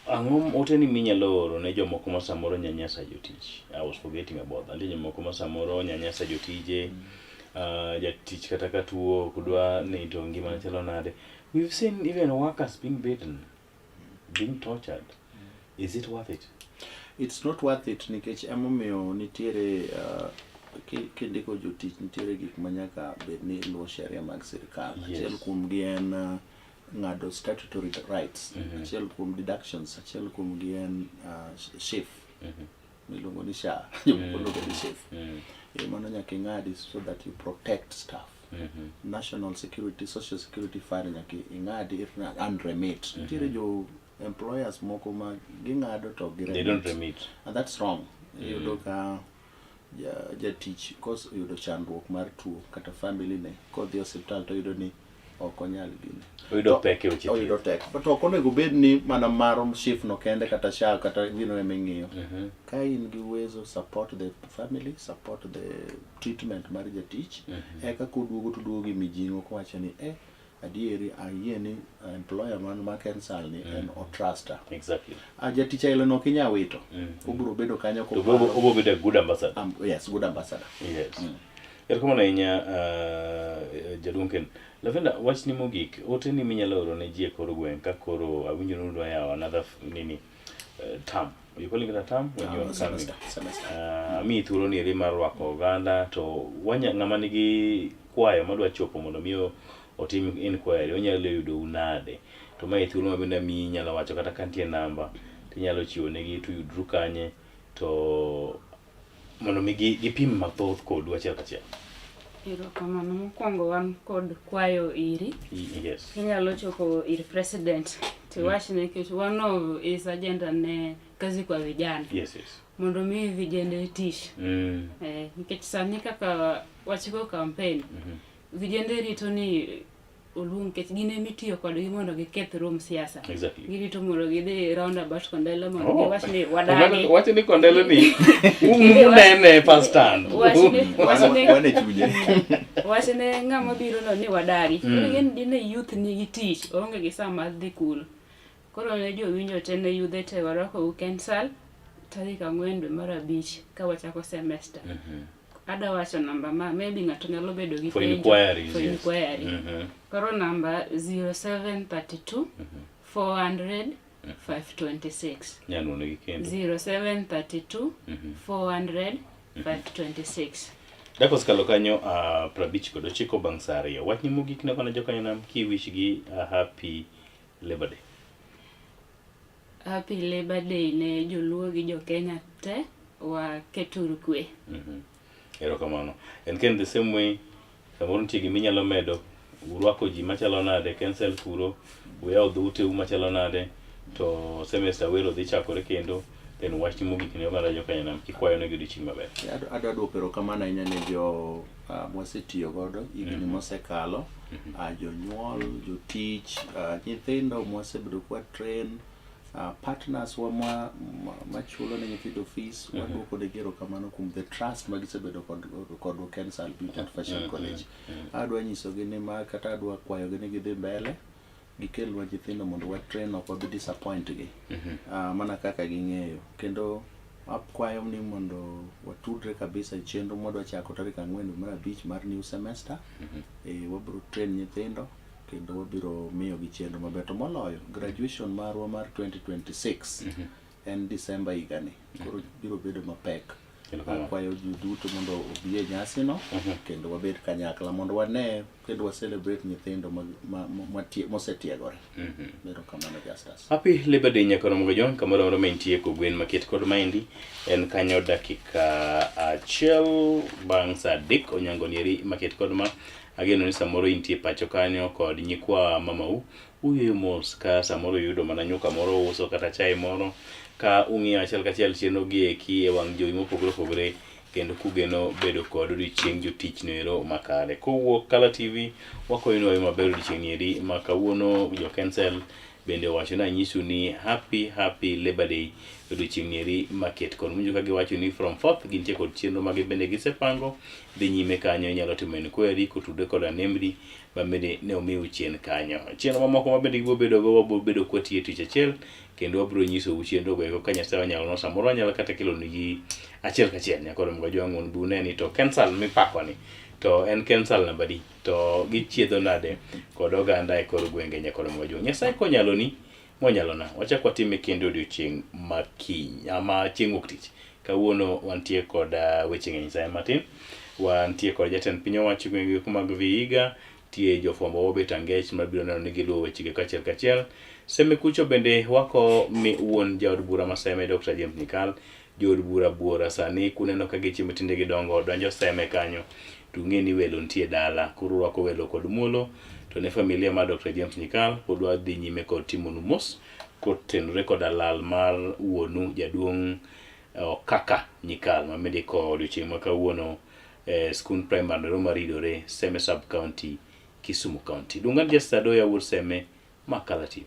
ang'o oteni minyalo oro ne jomoko ma samoro nyanyasa jotich? I was forgetting about that. Nitie jomoko ma samoro nyanyasa jotije, jatich kata ka tuo ok dwa ni to ngimane chalo nade. We've seen even workers being beaten, being tortured. Is it worth it? It's not worth it nikech emomiyo nitiere kindiko jotich nitiere gik ma nyaka bed ni luwo sheria mag sirikal. Achiel kuomgi en ng'ado statutory rights, achiel kuom deductions, achiel kuomgi en SHIF miluongo ni SHA, jomoko luongo ni SHIF. Mano nyaka ing'adi so that you protect staff. National Security, Social Security Fund nyaka ing'adi and remit. Nitiere jo employers moko ma ging'ado to ok They don't remit. And that's wrong. Iyudo ka jatich koseyudo chandruok mar tuo kata family ne kodhi e osiptal to oyudo ni ok onyal gine. Oyudo pek e weche Oyudo thieth. tek. But ok onego bed ni mana mar SHIF no kende kata SHA kata gino ema ing'iyo. Ka in gi uwezo support the family, support the treatment mar jatich, eka koduogo to oduogo gi mijing'o kowacho ni adieri ayie ni employer man ma Kensal ni en otrusta. Jatich aila no ok inyal wito. Obiro bedo kanyo To obo bedo a good ambassador. Yes, good ambassador. Yes. Erokamano ahinya jaduong' Ken. Lavenda, wachni mogik, oteni minyalo oro ne ji e kor gweng' ka koro awinjo ni udwa yawo another nini term. You calling it a term when you are coming? Semester. Amiyi thuolo ni eri mar rwako oganda to ng'ama nigi kwayo madwa chopo mondo mi otim inquiry onyalo yudo nade? To mae thuolo ma bende amiyi inyalo wacho kata ka nitie namba tinyalo chiwo negi to yudru kanye to mondo mi gipim mathoth kodu achiel kachiel. Erokamano. Mokwongo wan kod kwayo iri. Yes. Inyalo chopo ir president tiwachne nikech one of his agenda ne kazi kwa vijana. Yes. Mondo mi vijende tich. Nikech sani kaka wachiko campaign, vijende rito ni oluong nikech gin ema itiyo kodgi mondo giketh rom siasa. Girito mondo gidhi roundabout Kondele mondo giwach ni wadagi. Wach ni Kondele ni unene first hand. Wan e chunye. Wach ne ng'ama biro no ni wadagi. Koro ing'e ni dine youth nigi tich, oonge gi saa mar dhi kuno. Koro ne jowinjo te ne yudhe te warwako Kensal tarik 4 dwe mar 5 ka wachako semester. Ada wacho namba ma maybe ng'ato nyalo bedo gi For penjo. inquiries, For yes. inquiry. Koro namba 0732 400 526. Nyalo negi kendo. 0732 400 526. Dakika osekalo kanyo 59 bang' saa 2. Wachni mogik ne kono jokanyo nam kiwish gi happy Labor Day. Happy Labor Day ne joluo gi jo Kenya te, waketuru kwe. Erokamano. En ken the same way, samoro nitie gima inyalo medo, urwako ji machalo nade, Kensal kuro, uyawo dhouteu machalo nade, to semester wero dhi chakore kendo, then wachni mogik ne oganda jo Kenya nam kikwayo negi odiochieng' maber. Adwa duoko erokamano ahinya ne jo mwasetiyo godo higni mosekalo, jonyuol, jotich, nyithindo mwasebedo kwa train, partners wa machulo ne nyithindo fees, waduoko negi erokamano kuom the trust ma gisebedo kodwa Kensal Beauty and Fashion College. Adwa nyisogi ni ma kata adwa kwayogi ni gidhi mbele, gikelnwa nyithindo mondo wa train, ok wabi disappoint gi. Mana kaka ging'eyo. Kendo akwayo ni mondo watudre kabisa e chenro mwadwa chako tarik 4 dwe mar 5 mar new semester. Wabiro train nyithindo kendo wabiro miyogi chenro maber. To moloyo, graduation marwa mar 2026 en December higani. Koro biro bedo mapek. Akwayo ji duto mondo obi e nyasino kendo wabed kanyakla mondo wane kendo wa celebrate nyithindo mosetiegore. Erokamano Justus. Happy Labor Day nyaka romo John kamoro amora ma intie kogwen maket kod maendi en kanyo dakika 1 bang' saa 3 onyango nieri maket kod ma. Ageno ni samoro intie pacho kanyo kod nyikwa mamau, uyueyo mos ka samoro iyudo mana nyuka moro uso kata chai moro ka ung'iyo achiel kachiel chenro gi eki e wang' jowi mopogore opogore kendo kugeno bedo kod odiochieng' jotich noero makare. Kowuok Kala TV wakoyonu wayo maber odiochieng' nieri ma kawuono jo Kensel bende owacho ni anyisu ni happy happy Labor Day odiochieng' nieri maket kod winjo ka giwacho ni from fourth gintie kod chenro magi bende gisepango dhi nyime kanyo inyalo timo inquiry kotudre koda nembni ma bende ne omiu chien kanyo. Chenro mamoko ma bende gibiro bedogo wabiro bedo kwatiyo e tich achiel kendo wabiro nyisou chenro go eko ka Nyasaye onyalo samoro wanyalo kata kelonigi achiel kachiel nyaka romo ga jwang' un bune ni to Kensal mipako ni to en Kensal namba di to gichiedho nade kod oganda e kor gwenge nyaka romo ga jwang' Nyasaye konyaloni monyalona wachak watime kendo odiochieng' ma kiny ama chieng' wuok tich kawuono wantie kod weche ng'eny Nyasaye matin wantie kod jatend piny owacho gwenge mag Vihiga tie jofwambo wobet angech mabiro neno ni giluwo wechegi kachiel kachiel. Seme kucho bende wako mi wuon jaod bura ma Seme Dr. James Nyikal jood bura buora sani kuneno ka geche matinde gidongo donjo Seme kanyo to ung'e ni welo nitie dala koro urwako welo kod muolo to ne familia mar Dr. James Nyikal pod wadhi nyime kod timonu mos kotenore koda lal mar wuonu jaduong' Okaka Nyikal ma bende ikowo odiochieng' ma kawuono e skund primary no maridore Seme Sub County, Kisumu County. Dungan Jester Adoya wuod Seme, Makala TV.